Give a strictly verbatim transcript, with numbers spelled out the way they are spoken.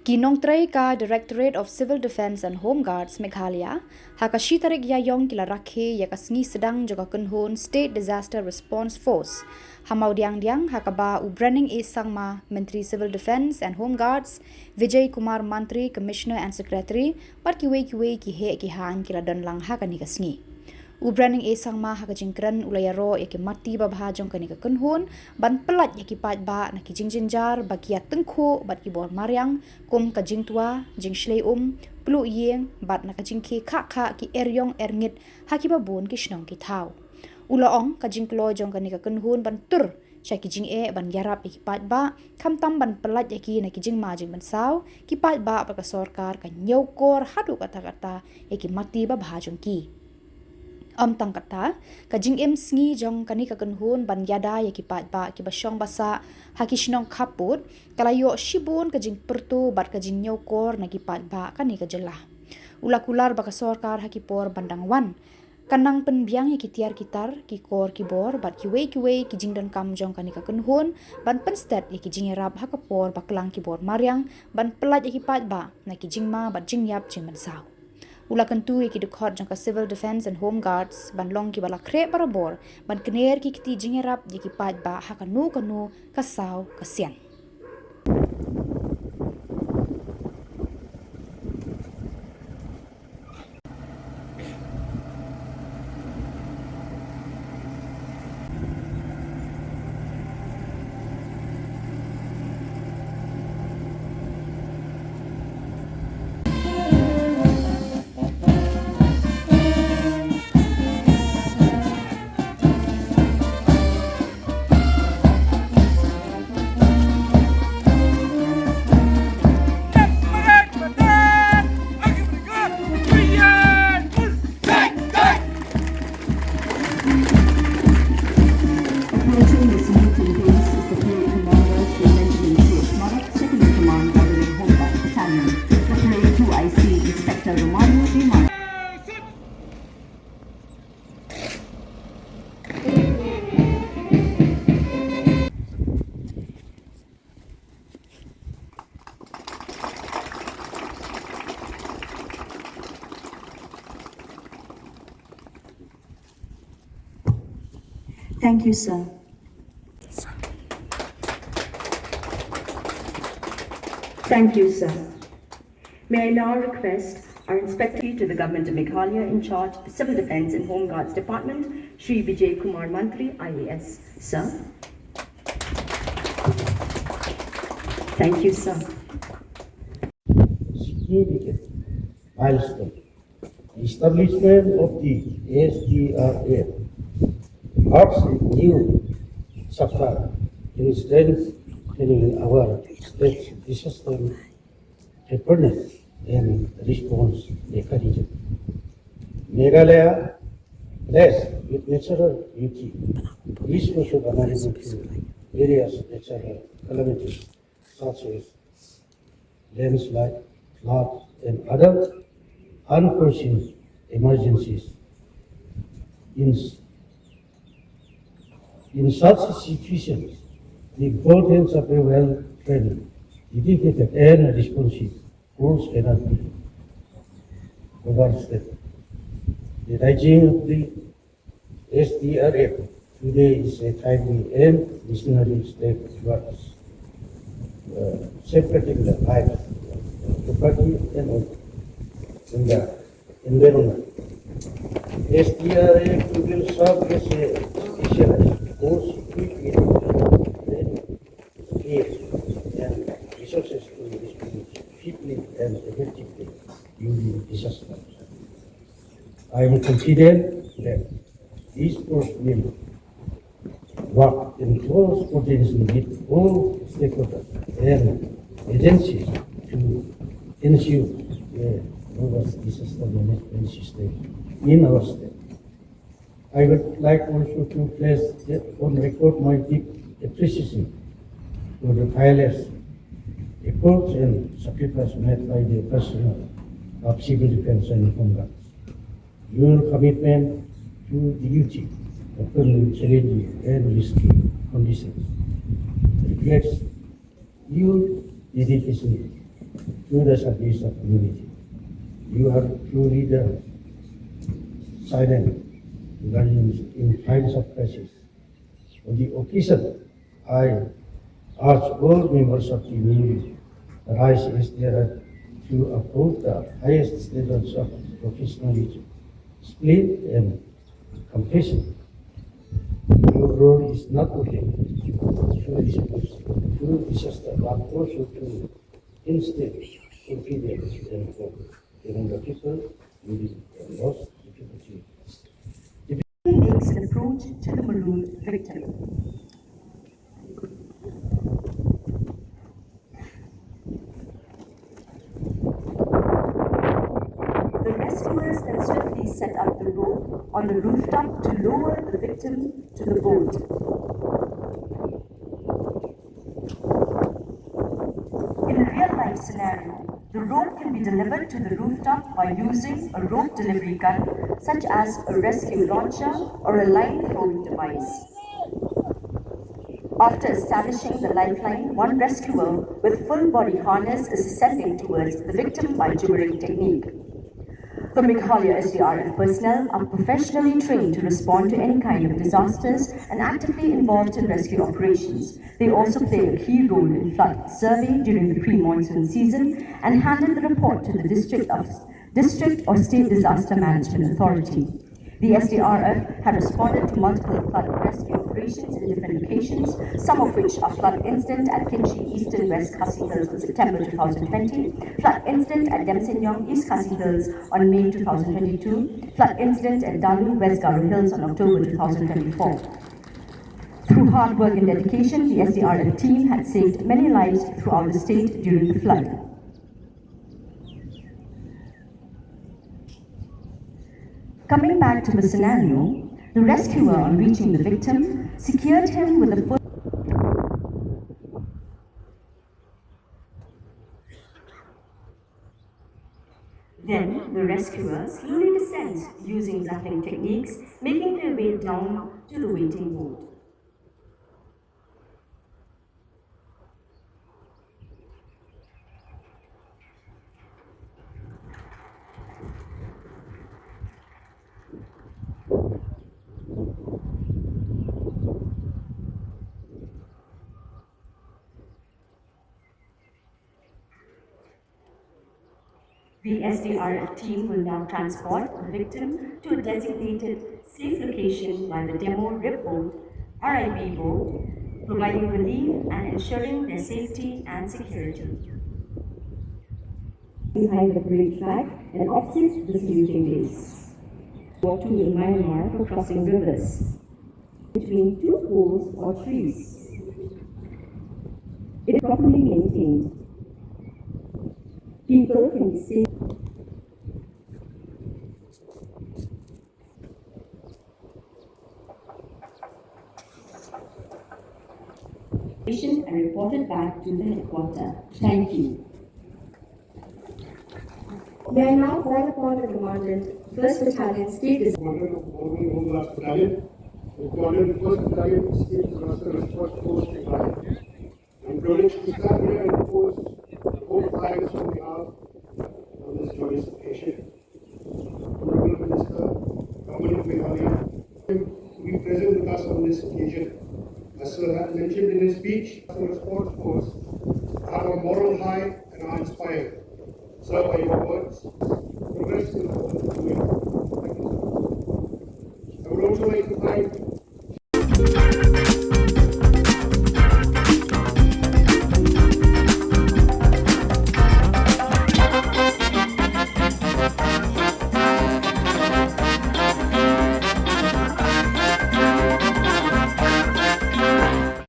Ki nongtrei ka Directorate of Civil Defence and Home Guards Meghalaya, ha ka shi tarik Ïaïong ki la rakhe ïa ka sngi sdang jong ka kynhun State Disaster Response Force. Ha Mawdiangdiang, ha kaba u Brenning A Sangma, Myntri Civil Defence and Home Guards, Vijay Kumar Mantri, Commissioner and Secretary, bad kiwei kiwei ki heh ki haiñ ki la don lang ha kane ka sngi. U Brenning A Sangma ha ka jingkren u la ïaroh ïa ki matti babha jong kane ka kynhun, ban pyllait ïa ki paidbah na ki jingjynjar ba ki ïa tyngkhuh bad ki bor mariang, kum ka jingtwa, jingshlei um, pluh ïing, bad na ka jingkhie khah khah ki erïong erngit ha kiba bun ki shnong ki thaw. U la ong ka jingkloi jong kane ka kynhun ban tur sha ki jingeh ban ïarap ïa ki paidbah, khamtam ban pyllait ïa ki na ki jingma jingmynsaw, ki paidbah bad ka sorkar ka ñiewkor haduh katta katta ïa ki matti babha jong ki. Ym tang katta, ka jingim sngi jong kane ka kynhun ban ïada ïa ki paidbah kiba shong ba sah ha ki shnong khappud, ka la ïoh shibun ka jingpyrto bad ka jingñiewkor na ki paidbah kane ka jylla. U la kular ba ka sorkar ha ki por ban dang wan ka nang pynbiang ïa ki tiar ki tar, ki kor ki bor, bad kiwei kiwei ki jingdonkam jong kane ka kynhun, ban pynstet ïa ki jingïarap ha ka por ba klang ki bor mariang, ban pyllait ïa ki paidbah na ki jingma bad jingïap jingmynsaw. U la kyntu ïa ki dkhot jong ka Civil Defence and Home Guards ban long kiba la khreh barabor, ban kner ki kti jingïarap ïa ki paidbah ha kano kano ka saw ka sian. Approaching this meeting place is the parade commander, Sir Benjamin K. Murdoch, second in command, Governor Home Guard Battalion. The parade two I C, Inspector Romario D. Murdoch. Thank you, sir. Thank you, sir. May I now request our Inspector to the Government of Meghalaya in charge, Civil Defence and Home Guards Department, Shri Vijay Kumar Mantri, I A S. Sir. Thank you, sir. Significant milestone. The establishment of the S D R F marks a new chapter in strengthening our state's disaster preparedness and response mechanism. Meghalaya, blessed with natural beauty, is also vulnerable to various natural calamities such as landslide, flood, and other unforeseen emergencies. In, in such situations, the importance of a well-trained, dedicated, and responsive force cannot be overstated. The raising of the S D R F today is a timely and visionary step towards, uh, safeguarding the life, property, and all in the environment. S D R F will serve as a specialized force equipped with training, skills, and resources to respond swiftly and effectively during disasters. I am confident that this force will work in close coordination with all stakeholders and agencies to ensure a robust disaster management system in our state. I would like also to place on record my deep appreciation for the tireless efforts and sacrifice made by the personnel of Civil Defence and Home Guards. Your commitment to the duty, often in challenging and risky conditions, reflects your dedication in the service of humanity. You are truly the silent guardians in times of crisis. On the occasion, I urge all members of the Navy rise as they are to uphold the highest standards of professionalism, spleen, and compassion. Your role is not only to respond to disaster, but also to instill confidence and hope among the people living in those difficult times. He makes an approach to the marooned victim. The rescuers then swiftly set up the rope on the rooftop to lower the victim to the boat. In a real life scenario, the rope can be delivered to the rooftop by using a rope delivery gun, such as a rescue launcher or a line throwing device. After establishing the lifeline, one rescuer with full body harness is ascending towards the victim by gibbering technique. The Meghalaya S D R F personnel are professionally trained to respond to any kind of disasters and actively involved in rescue operations. They also play a key role in flood survey during the pre-monsoon season and handle the report to the district of district or state disaster management authority. The S D R F had responded to multiple flood rescue operations in different locations, some of which are flood incident at Kynshi, Eastern West Khasi Hills on September two thousand twenty, flood incident at Demsenyong, East Khasi Hills on May two thousand twenty-two, flood incident at Dalu, West Garo Hills on October two thousand twenty-four. Through hard work and dedication, the S D R F team had saved many lives throughout the state during the flood. Coming back to the scenario, the rescuer, on reaching the victim, secured him with a full. Then the rescuer slowly descends using grappling techniques, making their way down to the waiting boat. The S D R F team will now transport the victim to a designated safe location by the demo rib boat, R I B boat, providing relief and ensuring their safety and security. Behind the green flag and opposite the saluting base. Walking in Myanmar for crossing rivers. Between two poles or trees. If properly maintained, people can be saved. And reported back to the headquarter. Thank you. May I now call upon the Commandant, First Battalion, State Dis- Commandant of Border Homeland Battalion, the Commandant, First Battalion, State Disaster Response Force, Meghalaya. I'm privileged to stand here and repose the both flags on behalf on this joyous occasion. Honorable Minister, Government of Meghalaya, to be present with us on this occasion. As Sir had mentioned in his speech, the response force are a moral high and are inspired. Sir, by your words, progress in the forthcoming. I would also like to thank